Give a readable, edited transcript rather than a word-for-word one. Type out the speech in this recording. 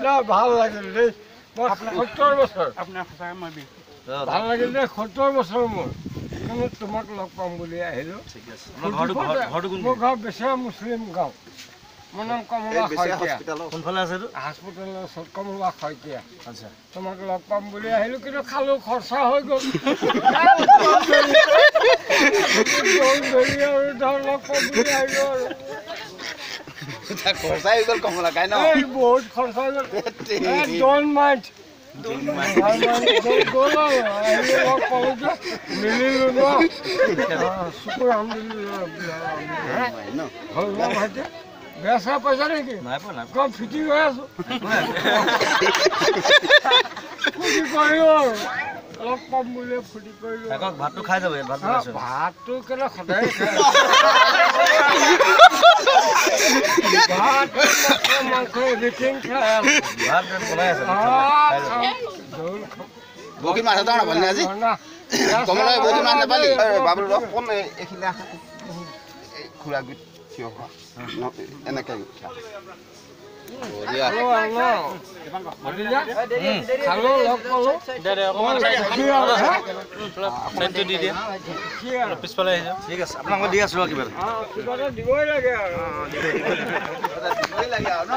না, ভাল লাগিল দেই। মই 70 বছৰ। আপোনাৰ সঁচাকৈ মই ভাল লাগিল দেই, 70 বছৰ মোৰ। কিন্তু তোমাক লগ পাম বুলি আহিলোঁ। মোৰ ঘৰ বেচেৰা মুছলিম গাঁও। মোৰ নাম কমলা শইকীয়া। কোনফালে আছে এইটো? হাস্পিটেলৰ ওচৰত, কমলা শইকীয়া। আচ্ছা, তোমাক লগ পাম বুলি আহিলোঁ, কিন্তু খালোঁ, খৰচা হৈ গ'ল। ধৰি আৰু ধৰ লগ পাম বুলি আহিলোঁ আৰু খৰচা হৈ গ'ল কমলা কাই ন? বহুত খৰচা হৈ গ'ল। Don't mind, গ'ল আৰু আহিলোঁ, লগ পালোঁ যে, মিলিলোঁ ন। শুকুৰ আলহামদুলিল্লাহ হ'ল ন ভাইটি? বেয়া চেয়া পাইছা নেকি? নাই পোৱা, নাই। কম ফিটিং হৈ আছোঁ, ফূৰ্তি কৰিলোঁ আৰু লগ পাম বুলি ফূৰ্তি কৰিলোঁ। থাকক, ভাতটো খাই যাব। ভাতটো খাইছোঁ। ভাতটো কেলে সদায় খাই, ভাত মাংস এভৰিথিং খাই। ভাত বনাই আছে। বহুত মাছ এটা নাপালি আজি কমলা? বহুত মাছ নাপালি বাবুল? অকণ এইখিনি খুৰা গুট থিয় হোৱা এনেকে। খালো, লগ পালো। পিছফালে আহিছোঁ। ঠিক আছে, আপোনাক মই দি আছোঁ। কিবা কিবা এটা দিবই লাগে আৰু। দিবই লাগে আৰু ন।